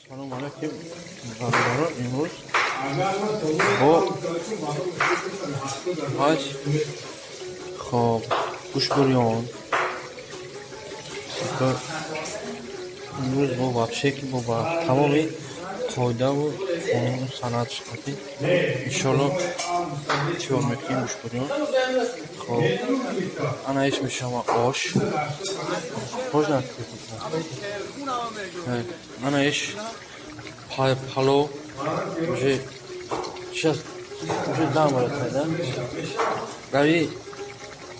Салом алейкум, бародарон. Имрӯз бо ҳаҷ, хоб, гӯшбурён. Имрӯз бо вообще ки бо ба тамоми қоидаву қонуну санъат шикати иншоалло тиёр мекунем гӯшбурён. Хоб, ана иш мешава ош. Можно? Ана иш палов уже сейчас уже дам да? Рави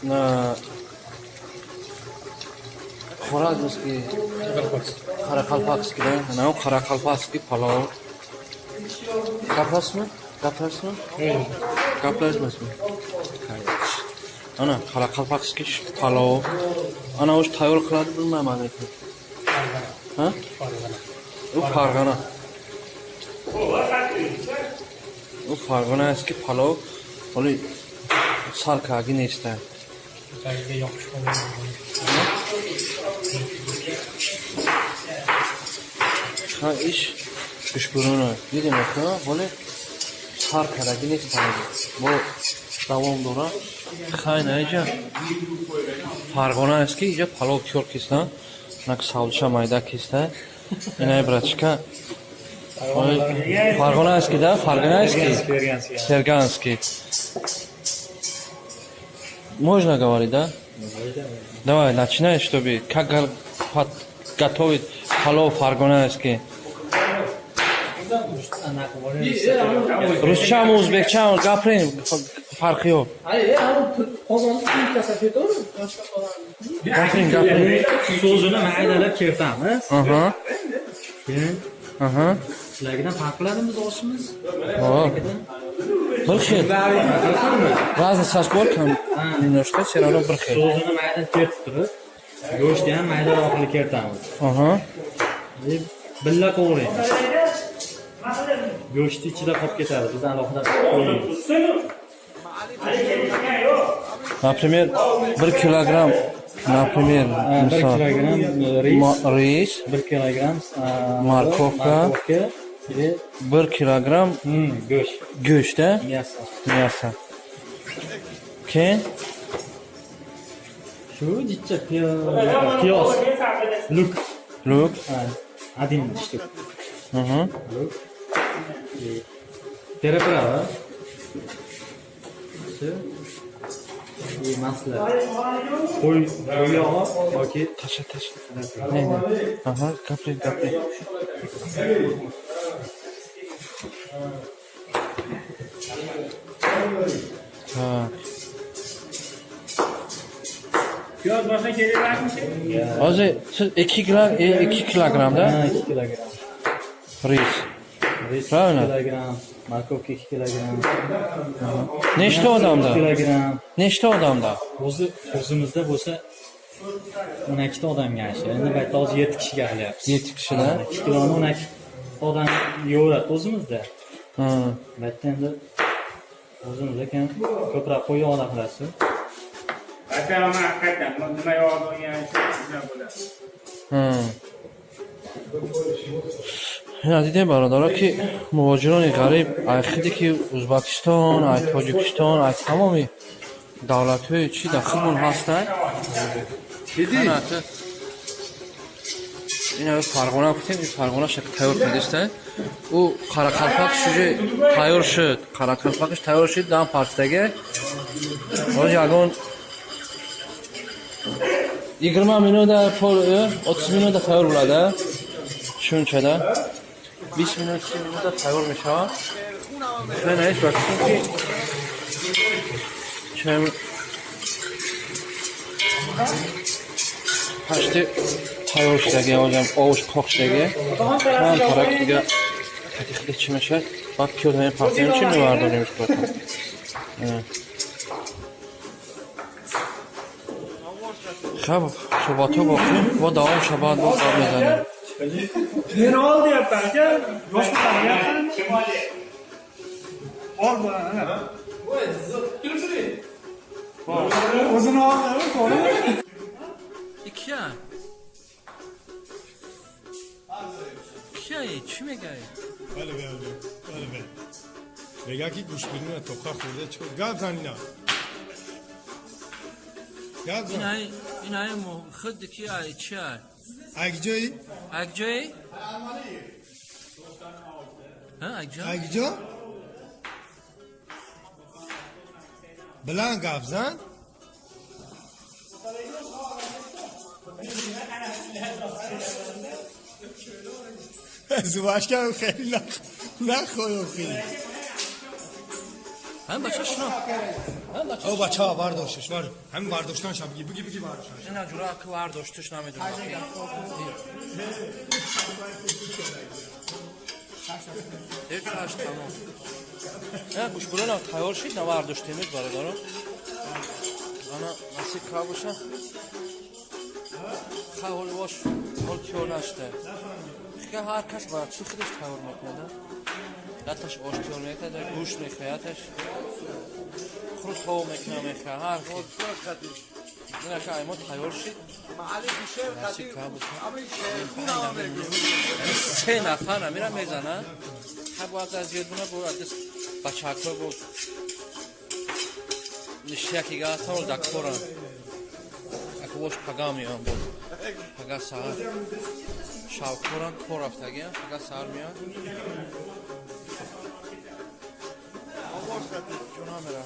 на Хоразмский, Каракалпакский, да? На Каракалпакский палов. Gaplashmi? Gaplashmi? Gaplashmasmi? Ana Каракалпакский палов. Ana o'sha tayyor qiladi, bilmayman lekin. Ha? U Farg'ona. U Farg'ona eski palov. Holi sarkagi nechta? Tagiga yopishib qolgan. Ha, ish go'shburuni дидем aka, ҳоли сар кардаги нест. Бо давом дора. Хай, наиҷа Фарғона аст ки иҷа палов тиёр кистан, нак савлша майда киста. Инай братишка Фарғона аст ки, да, Фарғона аст ки, Ферганский. Можно говорить, да? Давай, начинай, чтобы как готовить палов фаргонайский. Rusçami, o'zbekchami gapiring, farqi yo'q. Gapiring, gapiring. So'zini maydalab keritamiz. Aha. Keyin Aha. sizlardan farq qiladimi oshimiz? Hop. Bir xil. Разница сколько? Немножко, все равно bir xil. So'zini mayda keritib turib, go'shtni ham maydaroq qilib keritamiz. Aha. Billa qovuraymiz. Go'sht ichida qolib ketadi, biz alohida qo'ymaymiz. Например, 1 kilogramm, например, 1 kilogramm ris, ris, 1 kilogramm Морковка. Морковка или 1 kilogramm go'sht, go'sht-da, мясо. Мясо. Keyin Shu jicha piyoz, luk, luk, один штук. Лук. И переправа. Всё. И масло. Qo'y yog'i yoki Tasha, tasha. Ne, ne? Aha, gapiring, gapiring. Так. Piyoz boshqa kerakmi? Hozir siz 2 kilo, 2 kilogrammda Ha, 2 kilogramm. Ris. Ris 2 Правильно? kilogramm, морковка 2 kilogramm. Nechta odamda? 2 kilogramm. Nechta odamda? O'zi o'zimizda bo'lsa 12 ta odamga shu. Endi bu yerda hozir 7 kishiga qilyapmiz. 7 kishida? 2 kiloni 12 odam yeyaveradi o'zimizda. Ha. Bu yerda endi o'zimizda keyin ko'proq qo'y yog'da qilasiz. Aytaman, haqiqatan nima yog' bo'lgan shu bo'ladi. Ha. Ина дидем, бародаро, ки муҳоҷирони ғариб ай хиде ки Ӯзбекистон, ай Тоҷикистон, ай тамоми давлатҳои чи дар худмон ҳастанд. Ина Фарғона гуфтем, ин Фарғона шак тайёр кардиста. Ӯ қарақалпақш уже тайёр шуд. Қарақалпақш тайёр шуд дам партидаге. Ҳоҷи ягон 20 минута, пол, 30 минута тайёр bo'ladi. Shunchada 20 minut, 30 минута тайёр мешавад. Мен ҳеҷ вақт ки чем пашти тайёр шудаги, ҳозирам овош қоқ шудаги. Ман тарак дига татихда чӣ мешавад? Баъд пиёз ҳамин партиям чӣ мевардорем братан. Хаб, суҳбатҳо боқӣ, бо давом шабад бо гап мезанем. Meni ol deyapti aka. Yosh bo'lyapti. Ol bo'ladi. O'zini oldi, to'g'rimi? Ikki. Кияй, чӣ мегӯй? Бале, бале, бале, бале. Мега ки гӯшбирина тоқа хӯрда, чикор гап зан ина. Гап зан. Ин ай, ин ай мо худ ки ай чи ай? Акҷои? Акҷои? Ҳа, акҷо? Акҷо? Билан гап зан. زوباش کردم خیلی نخواه خیلی. Ҳам бача шино. Ҳам бача. او بچه ها ورداشتش ور همین ورداشتن شب بگی بگی بگی ورداشتن. Ина ҷура ки вардоштиш намедонам. Ҳеч тамом. На гӯшбурона тайёр шид, на вардоштемед, бародаро. Ана насиб ка боша. Хай ҳоли бош, ҳол тиёр нашуда. Хай ҳар кас ба чӣ худаш тайёр мекунад. Яташ ош тиёр мекунад, гӯшт мехоҳад, яташ хурутҳо мекунад, мехоҳад, ҳар хел. Ина ка аймо тайёр шид. Насиб ка боша. Се нафар амира мезана. Ҳа бояд аз зиёд буна, бояд дас бачаҳо бо ништяки гаҳтон дакоран. Аку бош пага меоям бо. Пага саҳар шавкоран, кор рафтагиам, пага саҳар меоям. Ҷона мера.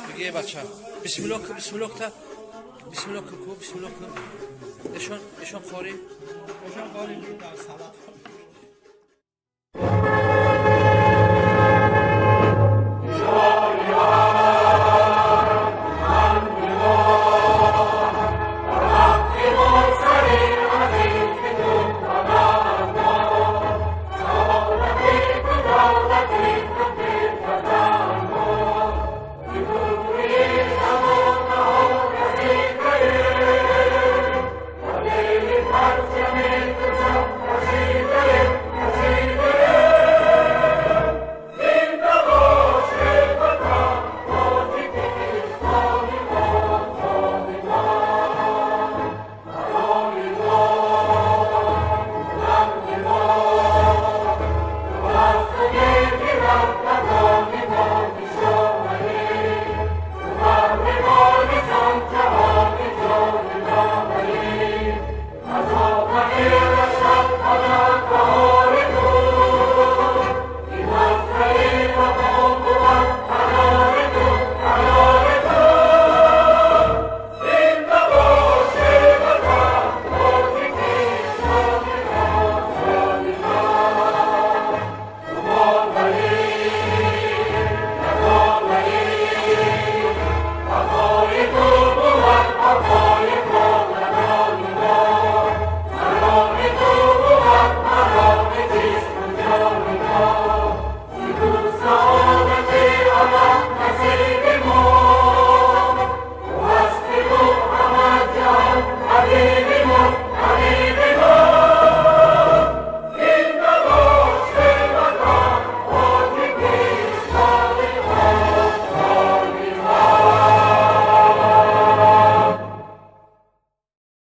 Бигee бача. Бисмиллоҳ ку, бисмиллоҳ та. Бисмиллоҳ ку, ку, бисмиллоҳ ку. Эшон, эшон қори. Эшон қори дар салат.